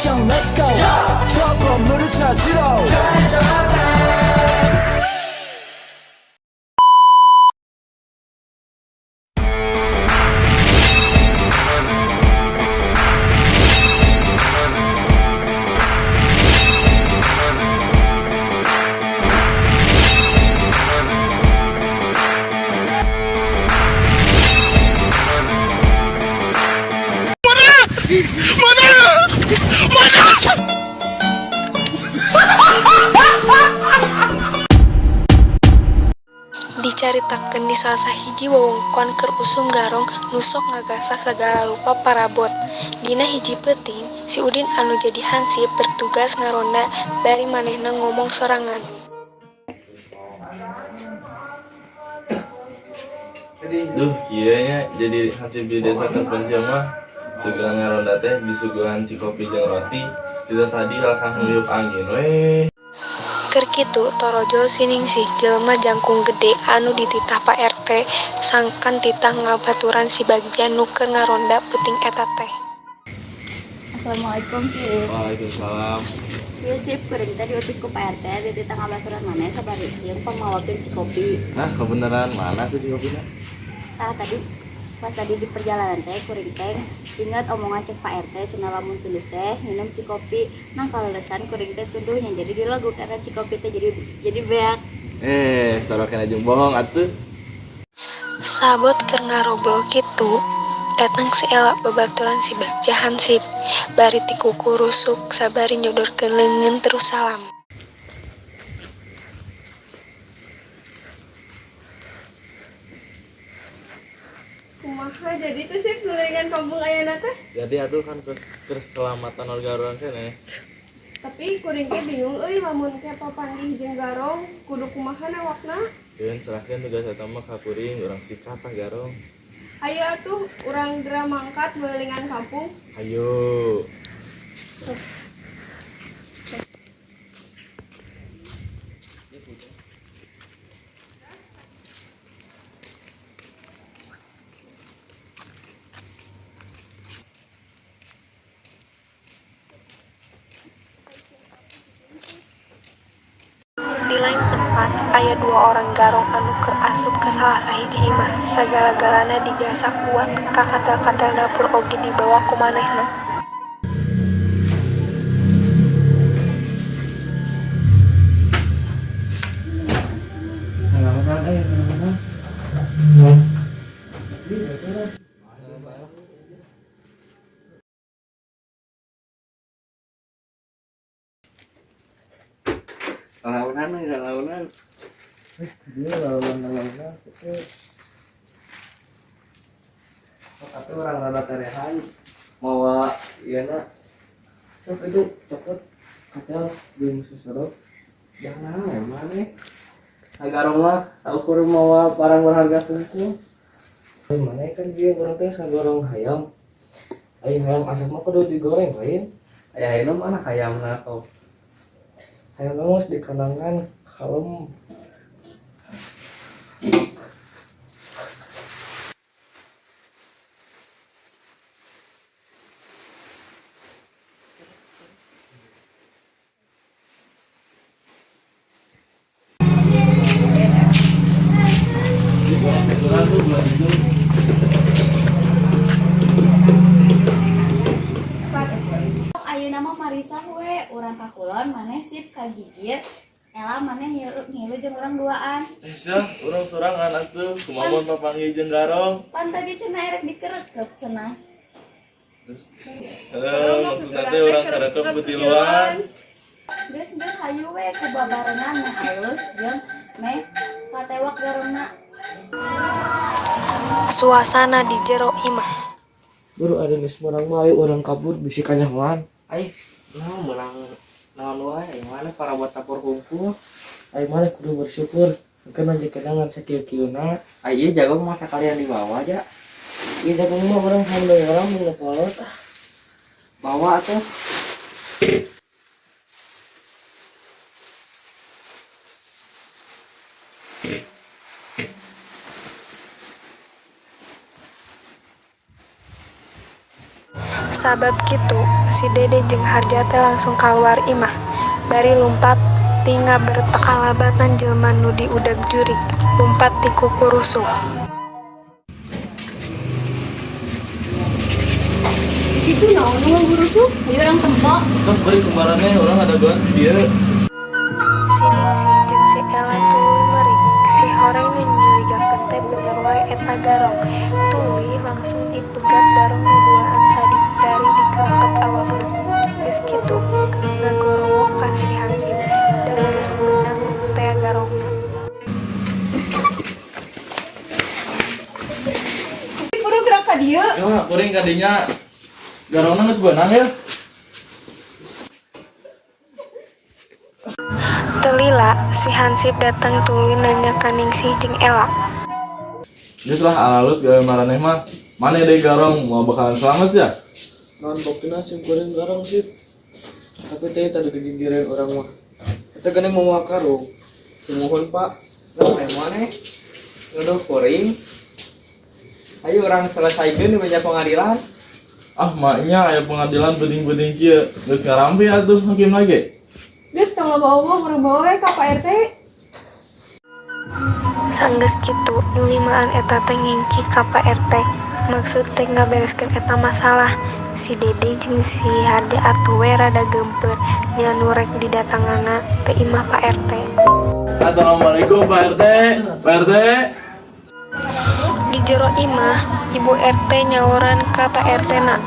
action, let's go. 저 건물을 찾으러. Dicaritakeun di salah sahiji wewengkon keur usum garong nu sok ngagasak sagala rupa parabot. Dina hiji peuting, si Udin anu jadi hansip bertugas ngaronda bari manehna ngomong sorangan. Duh, kieu nya jadi hansip di desa terpencil mah sugan ngaronda teh disuguhan cikopi jeung roti. Tidak tadi kalahkan ngeliup angin weh. Keur kitu torojol si Ningsih, jelema jangkung gede anu dititah Pak RT sangkan titah ngabaturan si Bagja nu keur ngaronda peuting eta teh. Assalamualaikum, Sip. Waalaikumsalam. Iya, Sip, kuring teh diutus ku Pak RT dititah ngabaturan maneh sabari jeung pangmawakeun cikopi. Nah, kebenaran mana tuh cikopina? Tah, tadi pas tadi di perjalanan teh kuring teh ingat omongan cek Pak RT cenah lamun tunduh teh minum cikopi. Nah, kaleresan kuring teh tunduhnya jadi dilagu karena cikopi teh jadi beak. Eh, sarua jeung bohong atuh. Sabot keur ngarobrol kitu, datang si Ela babaturan si Bagja hansip, bari tikukurusuk sabari nyodorkeun leungeun terus salam. Kumaha jadi teh, Sip, ngeulingan kampung ayeuna teh? Jadi atuh kan keselamatan warga urang keneh. Tapi kuring ge bingung euy, lamun ke papanggih jeung garong kudu kumaha nawakna? Keun, serahkeun tugas eta mah ka kuring, urang sikat tah garong. Hayu atuh urang geura mangkat ngeulingan kampung. Hayu. Di lain tempat, aya dua orang garong anu keur asup ka salah sahiji imah. Sagala-galana digasak buat ka katel-katel dapur oge dibawa ku manehna. Kenapa eh kenapa? Launan nih, launan. Dia lawan lawan itu. Oh, tapi urang rada terehan mawa ieu na. Sok itu cokot katel jeung susurut. Jangan emang agar mah ukur mawa barang berharga kungkul. Ai mana kan dia urang teh sagorong hayam. Ai hayam asap mah kudu digoreng lain. Aya hayam mana hayamna kau? Hayam mah geus dikandangan kalem. Urang tuh bulan itu. Ayeuna mah marisa we, urang ka kulon, maneh Sip ka gigir. Ela maneh ngilu, ngilu jeung urang duaan. Eh, sia, urang sorangan atuh. Kumaha mun papanggih jeung garong? Pan tadi cenah erek dikerekep cenah. Terus eh maksudna teh urang karekep ku tiluan. Geus, geus, hayu we ku babarengan meh alus jeung meh patewak garongna. Suasana di jero imah. Buru ada geus meunang mah, ayo urang kabur bisi kanyahoan. Ai, naon meunang naon wae, ai mana parabot dapur hungkul. Ai mana kudu bersyukur. Mungkin aja kenangan sakieu-kieuna. Ai ieu jagung mah sakalian dibawa aja. Ieu jagung mah urang handai urang mun kolot ah. Bawa atuh. Kusabab kitu, si Dede jeung Harja teh langsung kaluar imah, bari lumpat ti ngabertek kalabatan jelema nu diudag jurig, lumpat ti kukurusuk. Itu naon nu ngagurusuk? Ayo urang tempo. Sok beri kemarannya urang ada goan di dieu. Si Ningsih jeung si Ela tuluy merik, si Horeng nu nyurigakeun teh bener wae eta garong. Tuluy langsung dipegat garong nu duaan tadi bari dikerakep awakna. Geus kitu ngagorowok ka si hansip da geus meunang tea garongna. Puru gerak ka dieu. Yo, kuring kadinya garongna geus beunang ya. Teu lila, si hansip datang tuluy nanya ka Ningsih jeung Ela. Geus lah alalus gawe maraneh mah. Maneh deui garong moal bakalan selamat sia. Naon buktina sim kuring garong sip. Tapi teh tadi digigireun urang mah. Eta geuning mawa karung. Sumuhun Pak. Lah eh maneh nuduh kuring. Ayo urang selesaikeun di meja pengadilan. Ah, maknya aya pengadilan penting-penting kieu. Geus ngarampi atuh hakim lagi. Geus tong loba omong urang bawa we ka Pak RT. Sanggeus kitu, nu limaan eta teh ngingki ka Pak RT. Maksud rek ngabereskeun eta masalah. Si Dede jeung si Harja atuh we rada geumpeur nya nu rek didatanganna teh imah Pak RT. Assalamualaikum Pak RT. Pak RT. Di jero imah, Ibu RT nyauran ka Pak RT na.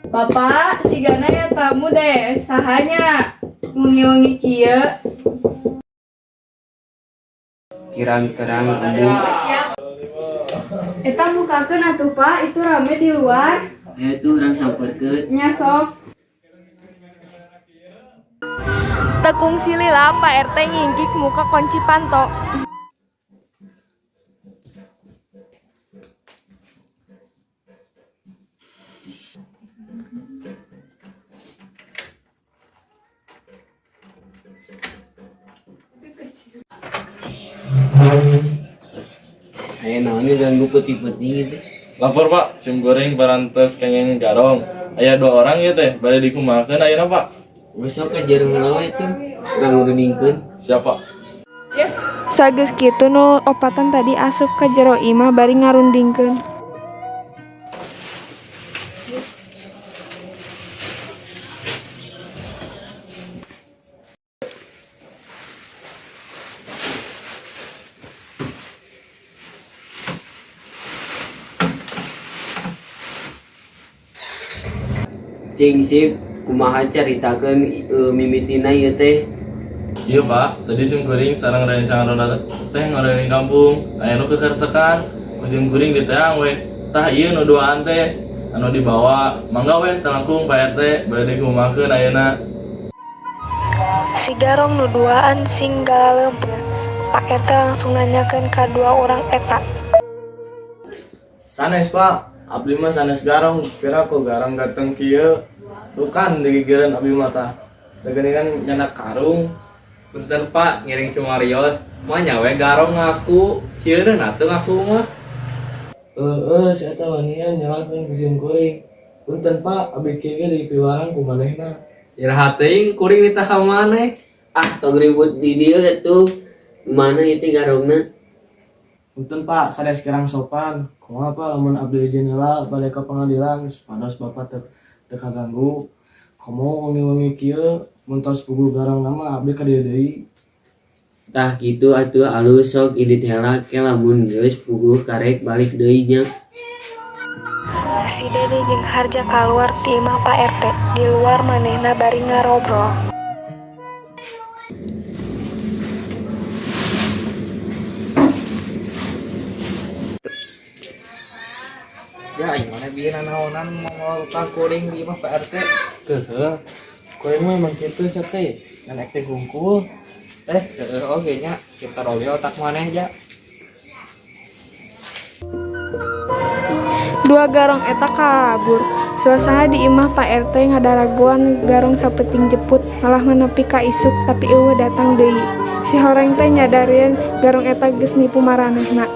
Bapak, sigana ya tamu deh, sahanya wengi-wengi kieu. Kirang terang, Ibu. Eta bukakeun atuh Pak, itu rame di luar. Ayo tuh urang samperkeun. Nya sok. Teu kungsi lila Pak RT ngingkik muka kunci panto. Aya naon ganggu peuting-peuting gitu. Lapor Pak, sim kuring parantos kenging garong. Aya dua orang ya teh, bade dikumahakeun ayeuna Pak. Besok ke jero heula we tuh. Urang ngurundingkeun. Siap Pak. Sageus kitu nu opatan tadi asup ka jero imah bari ngarundingkeun. Cing sip, kumaha caritakeun mimitina ieu teh? Iya Pak, tadi sim kuring sareng rencana ronda teh ngoreng kampung. Aya nu kekersekan, ku sim kuring diteang we. Tah ieu nu duaan teh anu dibawa. Mangga we telangkung Pak RT, bade dikumahakeun ayeuna. Si garong nu duaan sing galaleumpeur. Pak RT langsung nanyakeun ka dua urang eta. Sanes Pak, abdi mah sanes garong, kira ku garong ganteng kieu. Bukan digigireun abdi mah tah. Da geuningan nyandak karung. Punten Pak, ngiring sumarios. Mah nya we garong ngaku. Sieun atuh ngaku mah. Heeh, si eta wanian nyalahkeun ku sim kuring. Punten Pak, abdi kieu ge dipiwarang ku manehna. Iraha teuing kuring ditah ka maneh. Ah, tong ribut di dieu atuh. Mana itu garongna? Punten Pak, sanes kirang sopan. Kumaha Pak lamun abdi izin heula balik ka pengadilan supados Bapak teu kaganggu. Komo wengi-wengi kieu mun tos puguh garong mah abdi ka dieu deui. Tah kitu atuh alus sok indit heula ke lamun geus puguh karek balik deui nya. Si Dede jeung Harja kaluar ti imah Pak RT. Di luar manehna bari ngarobrol. Ya aing mana bieu nanaonan mongol kuring di imah Pak RT. Keuheuh. Kuring mah emang kitu sia teh, ngan acting hungkul. Keuheuh oge nya. Pintar oge otak maneh ja. Dua garong eta kalabur. Suasana di imah Pak RT ngadaragoan garong sapeuting jeput malah nepi ka isuk tapi euweuh datang deui. Si horeng teh nyadareun garong eta geus nipu maranehna.